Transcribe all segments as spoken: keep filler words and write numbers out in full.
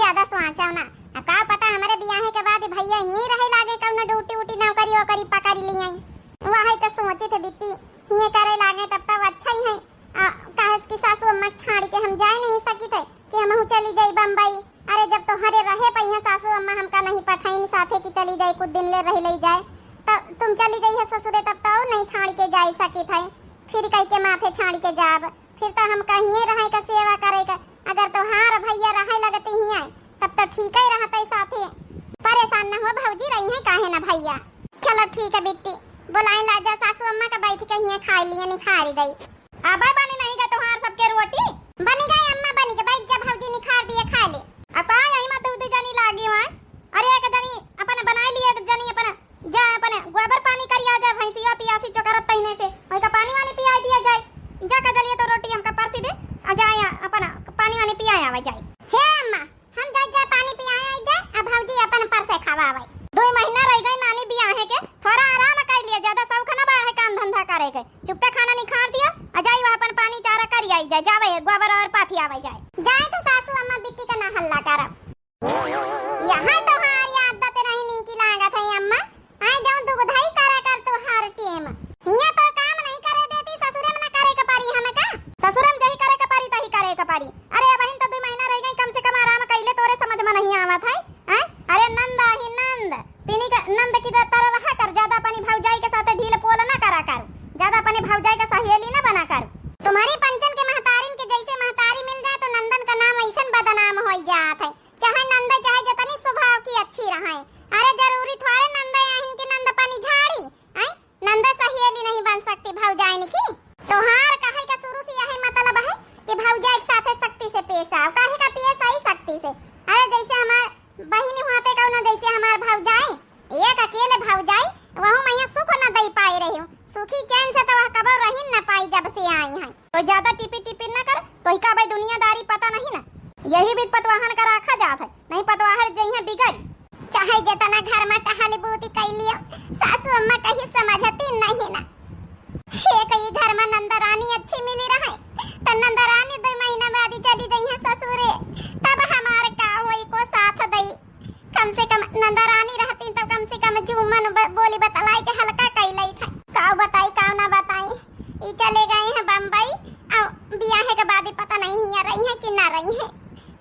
ज्यादा सोचो ना। अब का पता हमरे बियाहे के बाद भैया यहीं रहे लागे, कउनो ड्यूटी उटी नौकरी वोकरी पकड़ लिहे। वही तो सोचित है बिट्टी, हिये करे लागे तब तो अच्छा ही है। आ, काहे कि सासू अम्मा के छाड़ के हम जाए नहीं सकित है कि हमहू चली जाई बम्बई। अरे जब तोहरे रहे पइहें सासू अम्मा हमका नहीं पठाइन साथे कि चली जाई कुछ दिन ले रह ले जाए, तो तुम चली जाई है ससुरे तब तो नहीं छाड़ के जाए सकित है। फिर कई के माथे छाड़ के जाब, फिर तो हम कहिए रहे का सेवा करे का। अगर तोहार भैया रहे लगते ही आए तब तो ठीक ही रहते साथे। परेशान न हो भौजी, रही है काहे ना भैया। चलो ठीक है बिट्टी, बुलाए ला जा सासू अम्मा का, बैठ के हिये खाए लिए निखारी दई। आबे बनी नहीं का तोहार सबके रोटी? बनी गई अम्मा, बनी के बैठ जा भौजी निखार दिए खा ले। अब का यही में तू दू जनी लागी हुआ? अरे एक जनी अपन बनाई ली, एक जनी अपन जा अपन गोबर पानी करिया जा, भैंसिया पियासी चोकरत तैने से, वही का पानी वानी पियाई दिया जाए। जा कजलिए तो रोटी हमका परसी दे, आ जाए अपन पानी वानी पियाए आवे जाए। हे अम्मा, हम जाई जा पानी पियाए आई जाए, अब भौजी अपन परसे खवावे। दो महीना रह गई नानी बियाहे के, थोड़ा आराम कर लिया, ज्यादा शौक ना बाढ़े काम धंधा करे के। चुप्पे खाना निखार दिया, आ जाई वह अपन पानी चारा करी आई जाए, जावे गोबर और पाथी आवे जाए। जाए तो सासू अम्मा बिट्टी का ना हल्ला करब। यहाँ तोहार आदत नहीं नीकी लागत है अम्मा। आए जाऊं दुगधई करे कर तू हर टेम। हियां तो काम नहीं करे देती, ससुरे में ना करे के परी हमें का? ससुरे में जही करे के परी तही करे के परी। अरे बहिन तो दो महीना रह गई, कम से कम आराम कैले, तोरे समझ में नहीं आवत है, हैं? अरे नंद आही नंद, तिनी का नंद की तरह रहा कर, ज्यादा अपनी भौजाई के साथ ढील पोल ना करा कर, ज्यादा अपनी भौजाई का सहेली ना बना कर। तुम्हारी पंचन के महतारिन के जैसे महतारी मिल जाए तो नंदन का नाम ऐसन बदनाम हो जात है, चाहे नंद चाहे जतनी स्वभाव की अच्छी रहे। अरे जरूरी थोड़े नंद आहिन की नंद पानी झाड़ी, हैं? नंद सहेली नहीं बन सकती भौजाइन की। तोहार कहे का शुरू से यही मतलब है कि भौजाई के साथे सख्ती से पेश आओ, काहे का पेश आई सख्ती से। अरे जैसे हमार बहिन हुआते कहो ना, जैसे हमार भौजाई, एक अकेले भौजाई, वहू मैया सुख न दई पाए रही हूँ, सुखी चैन से तो वह कबो रही न पाई जब से आई हैं। तो ज्यादा टिपी टिपी न कर, तो ही का भाई दुनियादारी पता नहीं ना, यही भी पतवाहन का रखा जात है, नहीं पतवाहर जइहे बिगड़। चाहे जितना घर में टहल बूती कैलियो, सासू अम्मा कहीं समझती नहीं ना। हे कई घर में नंदरानी अच्छी मिली रहे, तो नंदरानी दो महीना बाद ही चली जइहे ससुरे, तब हमार का होई को साथ दई। कम से कम नंदरानी रहती तो कम से कम जुम्मन ब-, बोली बतलाई के हल्का कैलई था। का बताई का ना बताई, ई चले गए हैं बम्बई, और बियाहे के बाद ही पता नहीं हियां रही है कि ना रही है।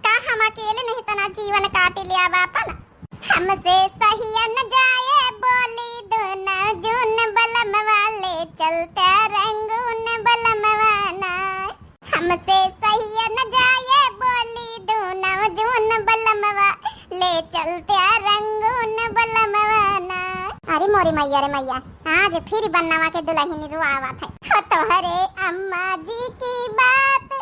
का हम अकेले नहीं तना जीवन काट लिया बा अपन। हमसे सहिया न जाए बोली दोनों जून बलम वाले चलते रंगून बलम वाना। हमसे सहिया न जाए बोली दोनों जून बलम वाले चलते रंगून बलम वाना। अरे मोरी मैया रे मैया, आज फिर बनवा के दुल्हन रुआवत है। हो तोहरे अम्मा जी की बात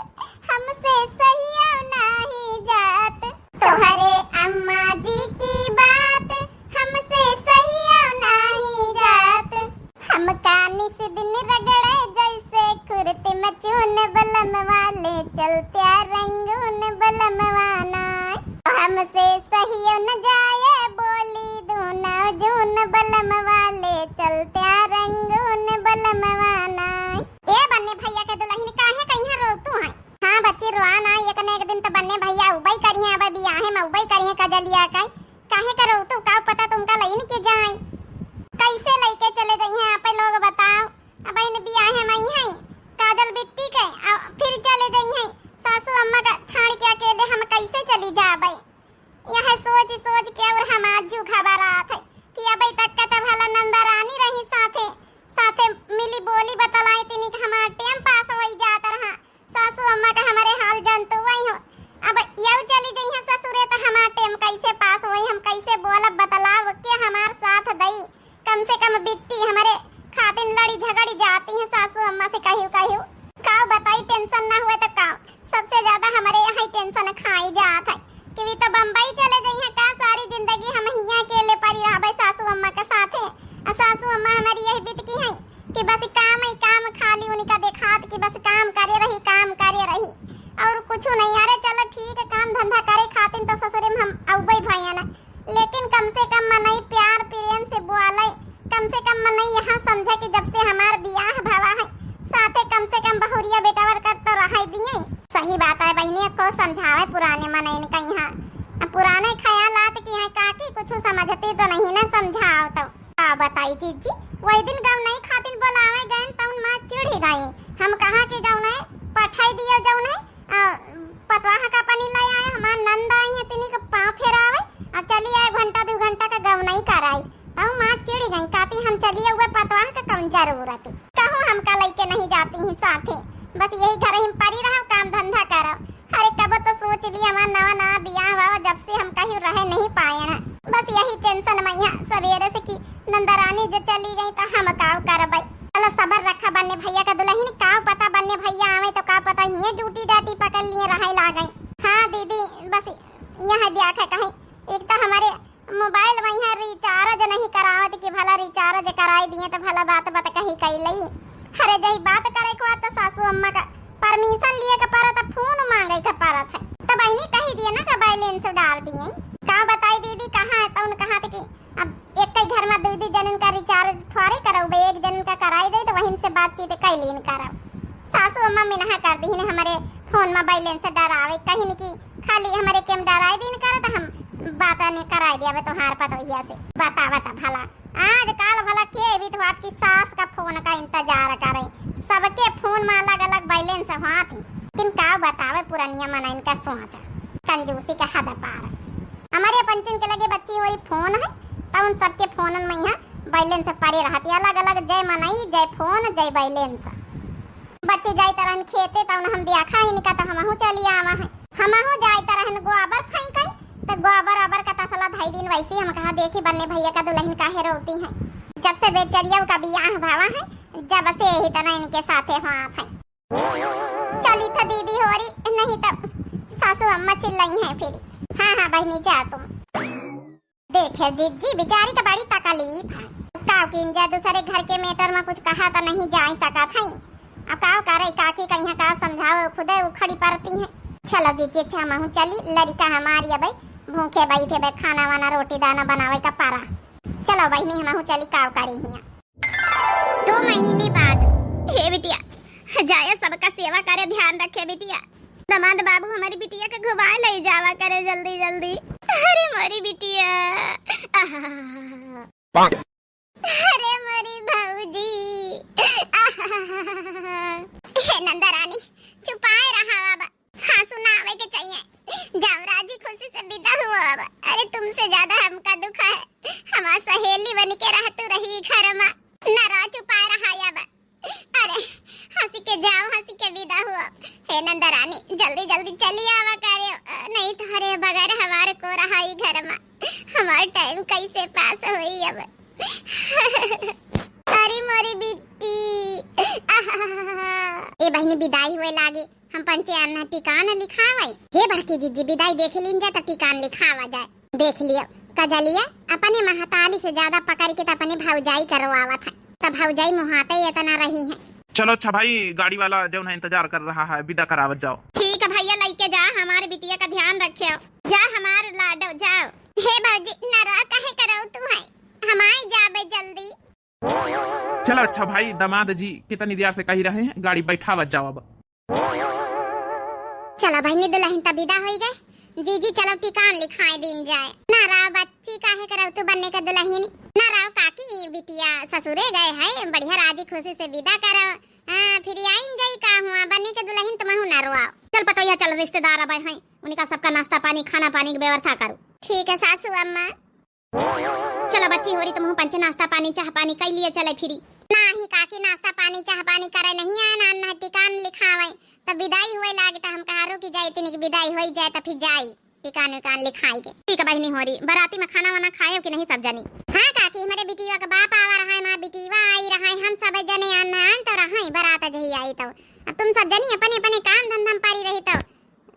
हमसे सहिया नहीं जात। तोहरे अम्मा जी की बात हमसे सहिया नहीं जात। हमका निस दिन रगड़े जैसे कुर्ती में चून बलम वाले चलत्या रंगून बलम वाना। हमसे सहियो न जाए बोली दूना जून बलम वाले चलत्या रंगून बलम वाना। ए बन्ने भैया के दुल्हन काहे कहीं रोतू है? हाँ बच्ची, रोआ ना, एक न एक दिन तो बन्ने भैया उबई करिहे, अब बियाहे में उबई करिहे कजलिया का। काहे करो तू, का पता तुमका लइन के जाए। कैसे लइके चले जइहे आपे लोग बताओ। अब इन बियाहे में ही है काजल बिट्टी के, आ फिर चले जइहे सासू अम्मा का छाड़ के अकेले हम कैसे चली जाबे। यह सोच सोच के और हमार जू घबरात है कि अबे तक के तो भला नंदा रानी रही साथे, साथे मिली बोली बतलाई तिनी के हमार टेम पास होई जात रहा। सासू अम्मा का हमारे हाल जानतू वही हो। अब यऊ चली जइहे ससुरे तो हमार टेम कैसे पास होई, हम कैसे बोलब बतलाव के हमार साथ दई। कम से कम बिट्टी हमारे खातिन लड़ी झगड़ी जाती है सासू अम्मा से कहियो कहियो। काव बताई, टेंशन ना हुए तो काव, सबसे ज्यादा हमारे यहाँ टेंशन खाई जात है कि वी तो बम्बई चले जइहे का, सारी जिंदगी हम हियाँ अकेले परी रहबे सासू अम्मा के साथे। आ सासू अम्मा हमारी यही बितकी है कि बस काम ही काम, खाली उनका देखात कि बस काम करे रही, काम करे रही और कुछ नहीं। अरे चलो ठीक है, काम धंधा करे खातिन तो ससुरे में हम अउबे भैया ना, लेकिन कम से कम मनई प्यार प्रेम से बोले, कम से कम मनई यहाँ समझे कि जब से हमार बियाह भवा है साथे कम से कम बहुरिया बेटावर कर तो रहे दिए। सही बात है बहिनी, को समझावे पुराने मनइन का यहाँ, अब जती तो नहीं ना समझाओ तो। का बताई जीजी, वही दिन गवनई खातिन बोलावे गए तउन माँ चिढ़ी गई। हम कहा कि जौन है पठाई दियो जौन है, आ, पतवाह का पानी ले आए, हमार नंद आई है तिनी के पाँव फेरावे, आ चली आए घंटा दो घंटा का गवनई कराई। तउ माँ चिढ़ी गई, कहती हम चलिए हुए पतवाह का कम जरूरत है। कहूँ हमका लइके नहीं जाती ही साथे, बस यही घर ही परी रहो, काम धंधा करो। अरे कब तो सोच ली हमार नवा नवा बियाह हुआ, जब से हम कहीं रहे नहीं पाए ना। बस यही टेंशन मैया सवेरे से कि नंदरानी जो चली गई तो हम काव करबै। चलो सबर रखा बन्ने भैया का दुल्हन, काव पता बन्ने भैया आवे तो का पता ये जूटी डाटी पकड़ लिए रहे लागे। हाँ दीदी, बस यहाँ दिया कहीं, एक तो हमारे मोबाइल में यहाँ रिचार्ज नहीं करावत कि भला रिचार्ज कराई दिए तो भला बात बात कही कैलई। अरे जही बात करे के बाद तो सासू अम्मा का परमिशन लिए के परत, फोन मांगे के परत है। तो बहिनी कही दिए ना का बैलेंस डाल दिए। का बताई दीदी, कहाँ है तउन कहाँ थे कि अब एक ही घर में दू दू जनन का रिचार्ज थोड़े करौबे, एक जनन का कराई दे तो वहीं से बातचीत कैलीन करब। सासू अम्मा मिनहा कर दी ने हमारे फोन में बैलेंस डरावे, कहीं कि खाली हमारे के में डराई दिन करत हम बात ने कराई दिया तोहार पतोहिया से। बता बता भला, आज काल भला के भी तो आपकी सास का फोन का इंतजार करे, सबके फोन में अलग अलग बैलेंस हुआ थी। किन का बतावे पुरनिया मना इनका सोच, कंजूसी का हद पार। हमारे पंचन के लगे बच्ची होरी फोन है, तो उन सबके फोनन में यहाँ बैलेंस परे रहती, अलग अलग जय मनई, जय फोन, जय बैलेंस। बच्ची जाई तरहन खेते, तउन हम देखा ही निका, तो हमहू चली आवा है। हमहू जाई तरहन गोबर फेंकई, तो गोबर ओबर का तसला धई दिन वैसे हम कहा देखी बन्ने भैया का दुल्हन काहे रोती है। जब से बेचरिया का बियाह भावा है, जब से यही तना इनके साथे हुआ है। चली तो दीदी होरी, नहीं तो सासू अम्मा चिल्लाई हैं फिर। हाँ, हाँ बहिनी, जा तुम। देखे जीजी, बेचारी का बड़ी तकलीफ है। काव किन जा, दूसरे घर के मैटर में कुछ कहा तो नहीं जा सकत है। अब काव करे, काकी कहीं का समझाओ, खुदे उखड़ी पड़ती है। चलो जीजी, अच्छा हमहू चली, लड़िका हमारी अब भूखे बैठे बे, खाना वाना रोटी दाना बनावे का पारा। चलो बहिनी, हमहू चली, काव करी हिया। दो महीने बाद। हे बिटिया, जाया सबका सेवा करे, ध्यान रखे बिटिया। दामाद बाबू हमारी बिटिया के घुमाए ले जावा करे जल्दी जल्दी। अरे मोरी बिटिया। आहा। अरे मोरी भौजी। आहा। हे नंदा रानी, चुपाए रहा बाबा। हाँ, सुनावे के चाहिए। जाओ, राजी खुशी से विदा हुआ अब। अरे, तुमसे ज्यादा हमका दुख है। हमार सहेली बन के रहतू रही घर में। ना रहो, चुपाए रहा अब। अरे, हंसी के जाओ, हंसी के विदा हुआ। हे नंदरानी, जल्दी जल्दी चली आवा करे, नहीं तो हरे बगैर हमारे को रहा ही घर में। हमार टाइम कैसे पास होई अब। अरे मोरी बिट्टी। ए बहिनी, विदाई हुए लागे। हम पंचे आन्हा टिकान लिखावै। हे बड़की जिज्जी, विदाई देख लीन जा त टिकान लिखावा जाए। देख लियो, कजलिया अपने महतारी से ज्यादा पकड़ के त अपने भौजाई करवावत है। त भौजाई मुहाते इतना रही है। चलो अच्छा भाई, गाड़ी वाला जौन है इंतजार कर रहा है, विदा करावत जाओ। ठीक है भैया, लइके जा, हमारे बिटिया का ध्यान रखियो। जा हमार लाडो, जाओ। हे भौजी, नाराज काहे करो तू है, हम आई जाबे जल्दी। चला अच्छा भाई, दामाद जी कितनी देर से कही रहे हैं, गाड़ी बैठावत जाओ अब। चला बहिनी, दुलहिन त विदा होई गए। जीजी चलो टिकान लिखाए दीन जाए। ना राव बच्ची काहे करौतू बन्ने का दुलहिन। ना राव काकी, बिटिया ससुरे गए है, बढ़िया राजी खुशी से विदा करो। हाँ, फिर आइन जाई का हुआ, बन्ने का दुलहिन तुमहू ना रोआओ। चल पतोहिया चल, रिश्तेदार अब हैं, उनका सबका नाश्ता पानी, खाना पानी की व्यवस्था करो। ठीक है सासू अम्मा। चलो बच्ची होरी, तुमहू पंचे नाश्ता पानी, चाह पानी कई लिए चले फिरी। नाही काकी, नाश्ता पानी, चाह पानी करे नहीं आए, ना, ना टिकान लिखावे। तब विदाई हुए लागे त हम कहा रुकी जाए, इतनी की विदाई होई जाए त फिर जाई टिकान विकान लिखाई के। ठीक है बहिनी होरी, बराती में खाना वाना खाए कि नहीं सब जनी? हाँ काकी, हमारे बिटिया का बाप आवा रहा है, हमारे बिटिया आई रहा है, हम सब जने आन आन तो रहा है, बरात जही आई तो। अब तुम सब जनी अपने अपने काम धंधा में पड़ी रही तो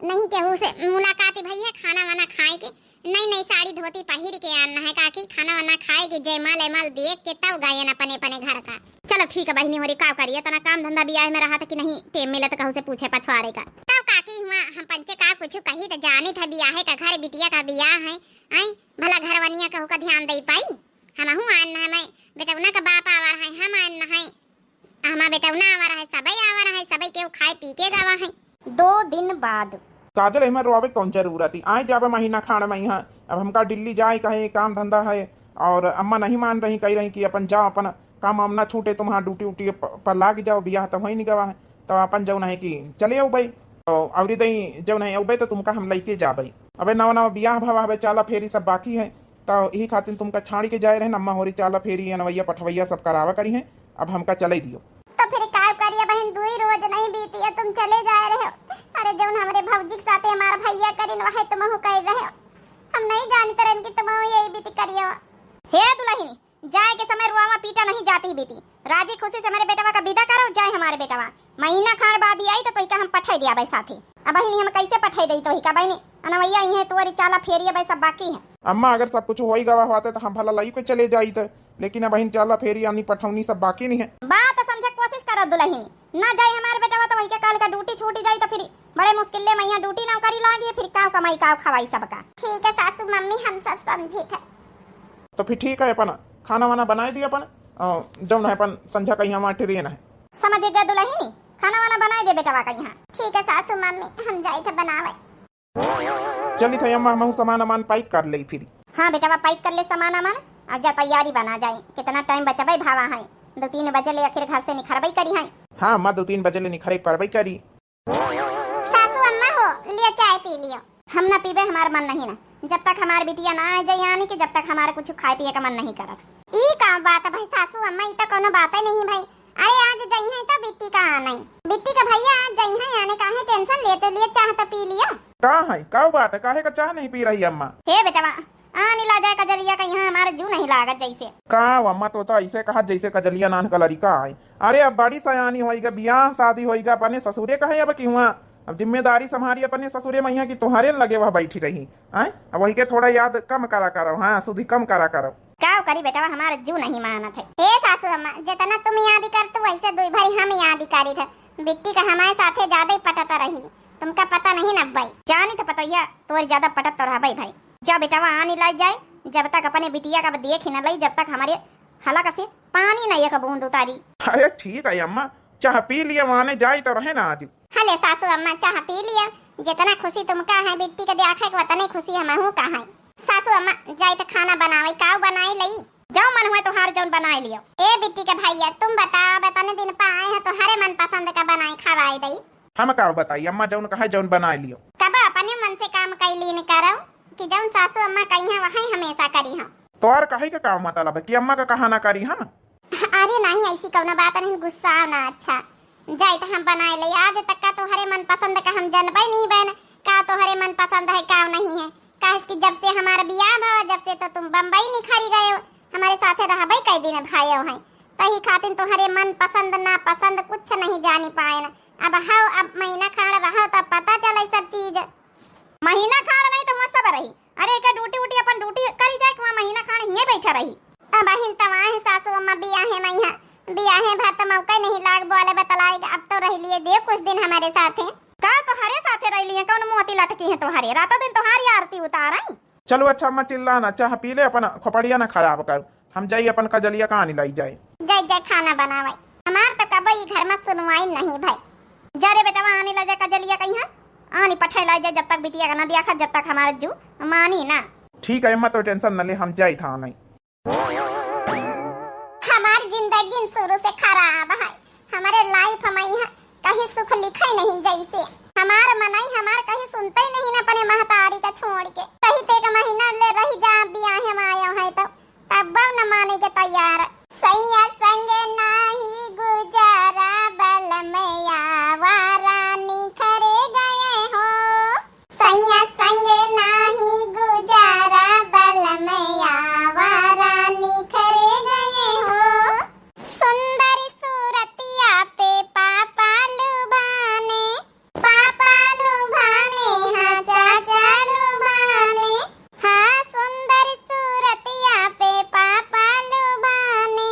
नहीं केहू से मुलाकात भई है, खाना वाना खाए के, नई नई साड़ी धोती पहिर के आना है काकी, खाना वाना खाए के, जयमाल एमाल देख के तब गयन अपने अपने घर का। चलो ठीक है बहिनी होरी, का करी, इतना काम धंधा बियाह में रहा था कि नहीं टेम मिलत कहू से पूछे पछवारे का। तब काकी हुआ हम पंचे का कुछ कही त जानी था बियाहे का घर बिटिया का बियाह है, आई भला घरवनिया कहू का ध्यान दे पाई। हमहू आन है, मैं बेटौना का बाप आवा है, हम आन है। हमार बेटौना आवा रहे, सबई आवा रहे, सबई केहू खाए पी के गवा है। दो दिन बाद। काजल, एहमा रोआवे कौन जरूरत ही? आए जाबे महीना खाड़ मइहाँ। अब हमका दिल्ली जाए कहे काम धंधा है, और अम्मा नहीं मान रही, कही रही कि अपन जाओ, अपन काम वाम ना छूटे तुम्हार, ड्यूटी उटी प-, पर लाग जाओ, बियाह तो होई नहीं गवा है, तो अपन जौन है कि चले अउबे, तो अउरी दई जौन है अउबे तो तुमका हम लइके जाबे। अबे नवा नवा बियाह भवा हवे, चाला फेरी सब बाकी है, तो यही खातिर तुमका छाड़ी के जाए रहे, अम्मा होरी चाला फेरी अनवैया पठवैया सब करावा करी है, अब हमका चले दियो। तो फिर का करिए बहिन, दुई रोज नहीं बीती है, तुम चले जाए रहे हो। अरे जौन हमरे भौजी के साथे हमार भैया करिन, वहे तुमहू कर रहे हो। हम नहीं जानते रहन कि तुमहू यही बीती करिए। हे दुलहिनी, जाए के समय रुआवा पीटा नहीं जाती बीती। राजी खुशी से हमरे बेटवा का विदा करो, जाए हमारे बेटवा। महीना खाड़ बाद ही आई तो तोहिका हम पठाई दिया भाई साथे। अब बहिनी हम कैसे पठाई दई तोहिका बहिनी? अनवैया इहे तोरी चाला फेरी भाई सब बाकी है। अम्मा, अगर सब कुछ होई गवा होते तो हम भला लई के चले जाइत, लेकिन अब बहिन चाला फेरी आनी पठौनी सब बाकी नहीं है। बात समझे कोशिश करो दुलहिनी, ना जाए हमारे बेटवा तो वही के काल का ड्यूटी छूटी जाई तो फिर बड़े मुश्किल ले मैया ड्यूटी नौकरी लागी, फिर काव कमाई काव खवाई सबका। ठीक है सासू मम्मी, हम सब समझित है। तो फिर ठीक है, अपन खाना वाना बनाए दी अपन, अ, जौन है अपन संझा का यहाँ वहाँ ट्रेन है। समझ गए दुलहिनी, खाना वाना बनाए दे बेटवा का यहाँ। ठीक है सासू मम्मी, हम जाइत है बनावे। चलित है अम्मा, हमहू सामान अमान पैक कर ले फिर। हाँ बेटवा, पैक कर ले सामान अमान, अब जा तैयारी बना जाए। कितना टाइम बचबे भावा है, दो तीन बजे ले आखिर घर से निखरबे करी है। हाँ अम्मा, दो तीन बजे ले निखरे परबे करी। सासू अम्मा हो, लियो चाय पी लियो। हम ना पीबे, हमार मन नहीं ना, जब तक हमार बिटिया ना आ जाए, यानी कि जब तक हमारे कुछ खाए पिए का मन नहीं करत। ई का बात है भाई सासू अम्मा, ई तो कोनो बात ही नहीं भाई। अरे आज जइहैं तो बिट्टी का आनई। बिट्टी का भैया आज जइहैं, आने काहे टेंशन लेते लिए, चाह तो पी लियो। का है, का बात है, काहे का चाह नहीं पी रही अम्मा? हे बेटवा, आनी ला जाए कजलिया का यहाँ हमारे जू नहीं लागत जैसे। का अम्मा, तो, तो ऐसे कहा जैसे कजलिया नान का लड़िका है। अरे अब बड़ी सयानी होइगा, बियाह शादी होइगा, अपने ससुरे कहे अब कि हुआ अब जिम्मेदारी संभारी अपने ससुरे मइहाँ कि तोहरे न लगे वह बैठी रही। आय, अब वही के थोड़ा याद कम करा करो, हाँ सुधी कम करा करो। का करी बेटवा, हमार जू नहीं मानत है। हे सासू अम्मा, जितना तुम याद करतू वैसे दुई भाई हम याद करी थे। बिट्टी का हमारे साथे ज्यादा ही पटत रही, तुमका पता नहीं न भाई। जानी तो पतोहिया तोर ज्यादा पटत तो रहबे भाई। जा बेटवा आनी लाई जाए, जब तक अपने बिटिया का देख ही न लई, जब तक हमारे हलक से पानी न एक बूंद उतारी। अरे ठीक है अम्मा, चाह पी लिया, वहां जाई तो रहे ना आज। हले सासू अम्मा चाह पी लिया, जितना खुशी तुमका है बिट्टी के देखे के वतने खुशी हमहू का है। सासू अम्मा जाई तो खाना बनावे, काऊ बनाई लई? जाओ मन हुए तोहार जौन बनाए लियो। ए बिट्टी के भैया तुम बताओ, बतने दिन पा आए हैं तोहरे मन पसंद का बनाए खवाए दई। हम का बताई अम्मा, जौन कहे जौन बनाए लियो। कब अपने मन से काम कैलीन करो कि जौन सासू अम्मा कही हैं वही हमेशा करी हम। तोहर कहे के का मतलब है कि अम्मा का कहा ना करी हम? अरे नहीं, ऐसी कौनो बात नहीं, गुस्सा ना। अच्छा जाए तो हम बनाए ले, आज तक का तोहरे मन पसंद का हम जनबे नहीं बन का तोहरे मन पसंद है का नहीं है। काहे कि जब से हमारा बियाह भवा जब से तो तुम बम्बई निखरी गए हो, हमारे साथे रहबे कई दिन भाई हो हैं, तही खातिर तोहरे मन पसंद ना पसंद कुछ नहीं जानी पाए न। अब हव अब महीना खाड़ रहो तब पता चले सब चीज। महीना खाड़ नहीं तो वहाँ सब रही। अरे एके ड्यूटी उटी अपन ड्यूटी करी जाए कि वहाँ महीना खाड़ हिये बैठा रही। अब बहिन तवा है सासू अम्मा बियाहे मइहाँ, बियाहे भर तो मौका नहीं लाग बोले बतलाए, अब तो रह लिए दे कुछ दिन हमारे साथे। का तोहरे साथे रह लिए, कौन मोती लटकी है तोहरे, रातों दिन तोहारी आरती उतार आई। चलो अच्छा अम्मा चिल्ला ना, चाह पी ले, अपन खोपड़िया ना खराब कर। हम जाई अपन कजलिया कहानी लाई जाए। जाई जाए खाना बनावे। हमार तो कबो ई घर में सुनवाई नहीं भाई। जा रे बेटवा आनी ला जा कजलिया कहीं है। आनी पठाई लाई जाए जब तक बिटिया का ना दिया खा, जब तक हमारा जू मानी ना। ठीक है अम्मा, तो टेंशन न ले, हम जाई था नहीं। हमार जिंदगी शुरू से खराब है। हमारे लाइफ में यहाँ कहीं सुख लिखे नहीं जैसे। हमार मनई हमार कहीं सुनते ही नहीं ना अपने महतारी का छोड़ के। कहीं ते एक महीना ले रही जा बियाहे में आयो है तो तब न माने के तैयार। सैया संग नाही गुजारा बलम आवारा निखरे गए हो। सैया संग नाही गुजारा बलम आवारा निखरे गए हो। सुंदर सूरतिया पे पापा लुभाने, पापा लुभाने, हाँ चाचा लुभाने, हाँ सुंदर सूरतिया पे पापा लुभाने,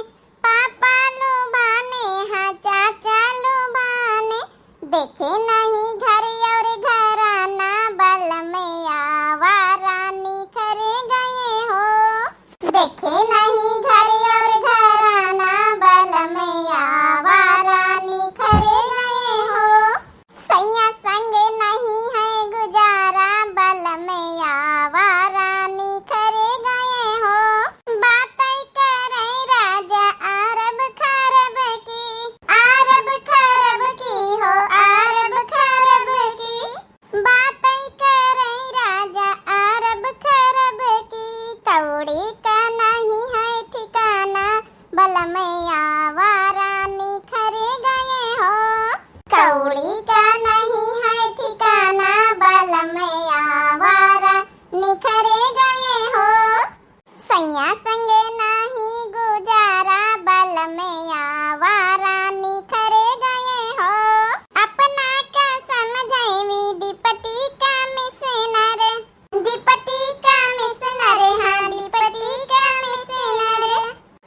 कौड़ी का नहीं है ठिकाना, बलम आवारा निखर गए हो। कौड़ी का नहीं है ठिकाना, बलम आवारा निखर गए हो। सैया संगे नाही गुजारा, बलम आवारा निखर गए हो। अपना का समझैवी डिप्टी कमिश्नर, डिप्टी कमिश्नर, हाँ, डिप्टी कमिश्नर।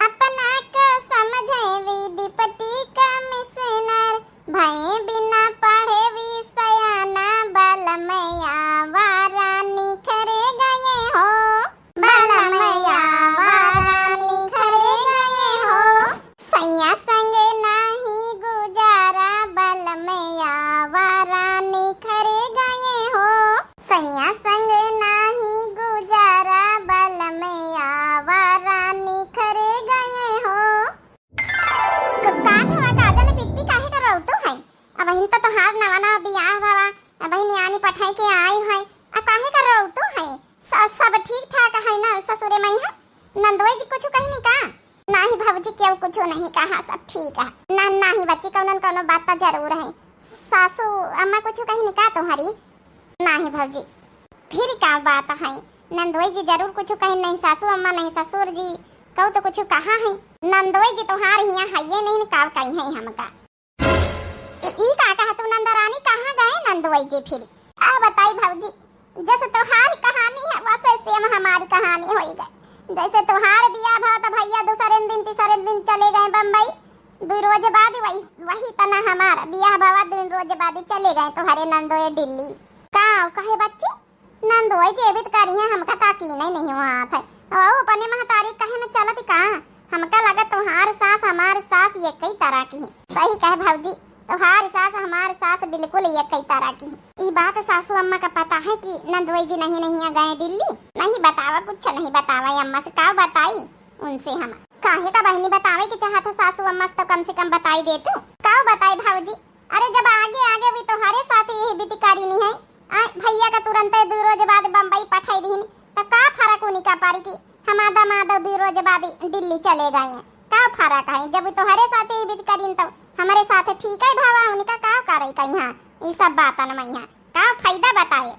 अपना का समझैवी डिप्टी कमिश्नर, भये बिना पढ़ेवी सयाना, बलम आवारा निखर गए हो। बलम आवारा निखर गए हो। सैया संग नाही गुजारा, बलम आवारा निखर गए हो। सैया संग नाही गुजारा, बलम आवारा निखर गए हो। क-, का भवा काजल बिट्टी, काहे का रोवतू है? अबहिन तो तोहार नवा नवा बियाह भवा, अबहिन यानी पठाई के आई है, आ काहे का रोवतू है? स-, सब ठीक ठाक है ना ससुरे मइहाँ? नंदोई जी कुछ कहिन का? नाही भौजी, केहू कुछ नहीं कहा, सब ठीक है। ना, नाही बच्ची, कौनो न कौनो बात तो जरूर है। सासू अम्मा कुछ कहिन का तुम्हारी? नाही भौजी, फिर का बात है? नंदोई जी जरूर कुछ कहिन, नहीं सासू अम्मा, नहीं ससुर जी, कहू तो कुछ कहा है? नंदोई जी तोहार हियाँ हइये नहीं, का कही है हमका? ई, ई का कहा तू नंदरानी, कहाँ गए नंदोई जी फिर? आ बताई भौजी, जैसे तोहार कहानी है, वैसे सेम हमारी कहानी होई गए। जैसे तोहार बियाह भवा त भैया दूसरे दिन, तीसरे दिन चले गए बम्बई, दो रोज बाद वही, वही तना हमार बियाह भवा, दो रोज बाद ही चले गए तोहरे नंदोई दिल्ली। का कहे बच्ची? नंदोई जी भी तो करी है, हमका तो यकीन ही नहीं हुआ था। ओ, अपने महतारी कहे में चलत का? हमका लगा तोहार सास हमार सास एक ही तरह की है। सही कहे भौजी, तोहार सास हमार सास बिल्कुल एक ही तरह की है। ई बात सासू अम्मा का पता है कि नंदोई जी नहीं, नहीं गए दिल्ली? नहीं बतावा, कुछ नहीं बतावा अम्मा से, का बताई उनसे हम? काहे का बहिनी बतावे के चाहत है सासू अम्मा से, तो कम से कम बताई दे तू। का बताई भौजी, अरे जब आगे आगे भी तोहरे साथ यही बीती करीनी है, आ, भैया का तुरंते दो रोज बाद बम्बई पठाई दीन, त का फर्क उनका पड़ी कि हमार दामाद दो रोज बाद दिल्ली चले गए हैं? का फर्क है? जब तोहरे साथ यही बीती करीन तो हमरे साथ ठीक है भवा, उनका का करे का यहाँ? ई सब बातन में यहाँ का फायदा बताए?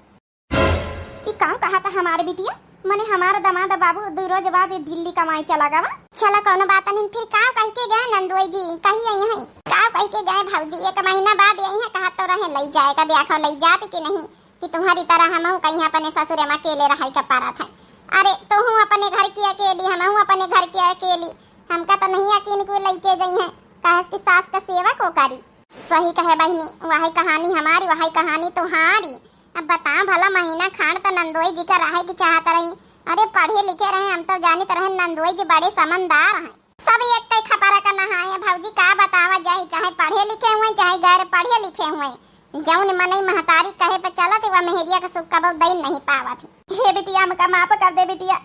ई का कहा था हमार बिटिया? मने हमार दामाद बाबू दो रोज बाद दिल्ली कमाए चला गवा। चला कौनो बात नहीं, फिर का कह के गए नंदोई जी? कही आई हैं? का कह के गए भौजी? एक महीना बाद आई हैं, कहा तो रहे लई जाए का, देखो लई जात कि नहीं, कि तुम्हारी तरह हमहू कहीं अपने ससुरे में अकेले रहाई का पारत है। अरे तोहू अपने घर की अकेली, हमहू अपने घर की अकेली, हमका तो नहीं यकीन को लइके गई हैं, कहे कि सास का सेवा को करी। सही कहे बहिनी, वही कहानी हमारी, वही कहानी तुम्हारी। अब बताओ भला, महीना खान तो नंदोई जी का रहे की चाहत रही। अरे पढ़े लिखे रहे, हम तो जानित रहे नंदोई जी बड़े समझदार हैं। सब एक कई खपरा का नहाए हैं भौजी, का बतावा जाए, चाहे पढ़े लिखे हुए, चाहे गैर पढ़े लिखे हुए, जौन मनई महतारी कहे पे चलत, वह मेहरिया का सुख कबो दई नहीं पावत। हे बिटिया, हमका माफ कर दे बिटिया,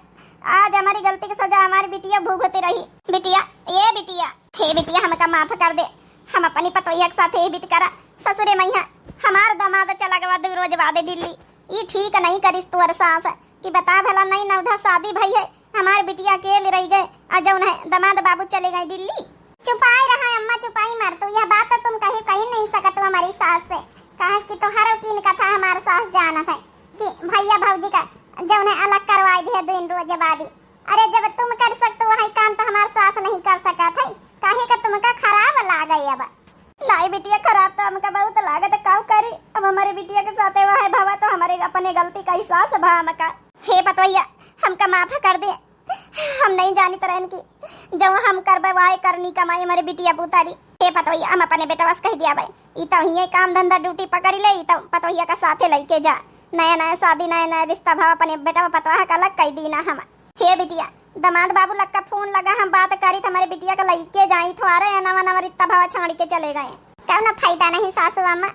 आज हमारी गलती की सजा हमारी बिटिया भुगती रही। बिटिया, ए बिटिया, हे बिटिया, हमका माफ कर दे। हम अपनी पतोहिया के साथ ही बीत करा। ससुरे मइहाँ हमार दामाद चला गवा दो रोज बाद दिल्ली। ई ठीक नहीं करिस तोर सास कि बता भला, नई नवधा शादी भई है, हमार बिटिया अकेले रह गए, आ जौन है दामाद बाबू चले गए दिल्ली। चुपाई रहा अम्मा, चुपाई मर तू, यह बात तो तुम कहीं, कहीं नहीं सकत हो हमारी सास से। कहे कि तोहर तीन कथा हमार सास जानत है कि भैया भौजी का जौन है अलग करवाई दिया दो रोज बाद ही। अरे जब तुम कर सकते हो वही काम तो हमार सास नहीं कर सकत है, काहे का तुमका खराब लागे अब? नाई बिटिया, खराब तो हमका बहुत लागत है, काउ करी? अब हमारे बिटिया के साथे वह भवा तो हमारे अपने गलती का एहसास भा हमका। हे पतोहिया, हमका माफ कर दे, हम नहीं जानित रहन कि जब हम करबे वाहे करनी कमाई हमारे बिटिया पुतारी। हे पतोहिया, हम अपने बेटवा से कह दिया भाई, ई तो हिये काम धंधा ड्यूटी पकड़ी ले, ई तो पतोहिया का साथे लइके जा, नया नया शादी, नया नया रिश्ता भा अपने बेटवा पतोहा का अलग कह दीना हम। हे बिटिया, दामाद बाबू लग का फोन लगा, हम बात करी त हमारे बिटिया का लइके जाई, थोड़े नवा नवा रिश्ता भवा छाड़ी के चले गए। कौनो फायदा नहीं सासू अम्मा,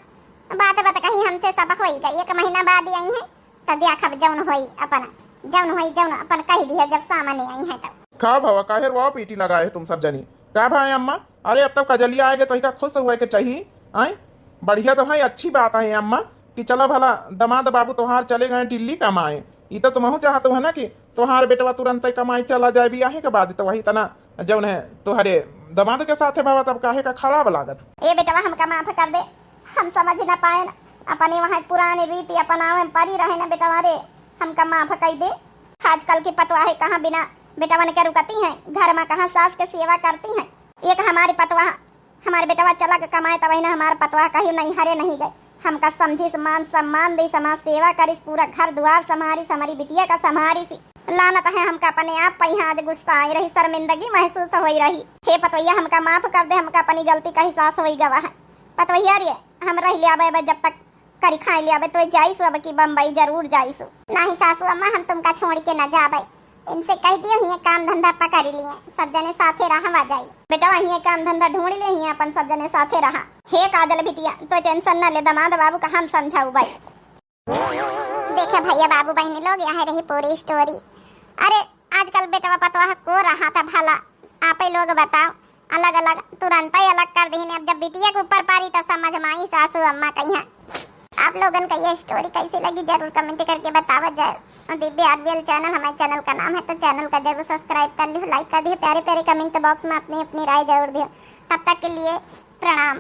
बात बात कही हमसे सब होई गई, एक महीना बाद ही आई है, त देखब जौन होई अपन, जौन होई जौन अपन कह दिया जब सामने आई है तब। का भवा, काहे रोआ पीटी लगाए है तुम सब जनी? का भाई अम्मा, अरे अब तब कजलिया आएगे तो इका खुश हुए के चाहिए। आए बढ़िया तो भाई, अच्छी बात है अम्मा कि चला भला दामाद बाबू तोहार चले गए दिल्ली कमाए, ई तो तुमहू चाहत हो ना कि तोहार बेटवा तुरंत कमाई चला जाए बियाहे के बाद, तो वही तना जौन है तोहरे दमाद के साथे बाबा, तब काहे का खराब लागत? ए बेटवा, हमका माफ कर दे, हम समझ न पाए न, अपने वहाँ पुरानी रीति अपनावे में परी रहे न बेटवा रे, हमका माफ कर दे। आजकल की पतवाहे कहाँ बिना बेटवन के रुकती हैं, घर में कहाँ सास के सेवा करती हैं। एक हमारी पतवाह, हमारे बेटवा चला के कमाए, तब ना हमारे पतवाह कहीं नहीं हरे नहीं गए। हमका समझिस, मान सम्मान दी, समाज सेवा करिस, पूरा घर दुआर संभारिस, हमारी बिटिया का संभारिस। लानत है हमका अपने आप पे, यहाँ आज गुस्सा आई रही, शर्मिंदगी महसूस होई रही। हे पतवैया, हमका माफ कर दे, हमका अपनी गलती का एहसास होई गवा है। पतवैया रे, हम रह लियाबे, जब तक करी खाई लियाबे, तो जाइसु अब की बम्बई जरूर जाइसु। नहीं सासू अम्मा, हम तुमका छोड़ के न जाबे। इनसे कह दियो, हिये काम धंधा पकड़ लिए, सब जने साथे रहवा जाई। बेटवा, हिये काम धंधा ढूंढ ले, हिये अपन सब जने साथे रहा। हे काजल बिटिया, तो tension न ले, दमाद बाबू का हम समझाऊ भाई। देखे भैया, बाबू बहनी लोग, यह रही पूरी story। अरे, आजकल बेटवा पतवाह को रहा था भला, आपे लोग बताओ। अलग अलग, तुरंत ही अलग कर दीन। अब जब बिटिया के ऊपर पारी, तब समझ में आई सासू अम्मा कही हैं। आप लोगन का ये story कैसी लगी, जरूर comment करके बतावा जाए। और दिव्या आरवीएल channel हमारे channel का नाम है, तो channel का जरूर subscribe कर लियो, like कर दियो, प्यारे प्यारे comment box में अपनी अपनी राय जरूर दियो। तब तक के लिए प्रणाम।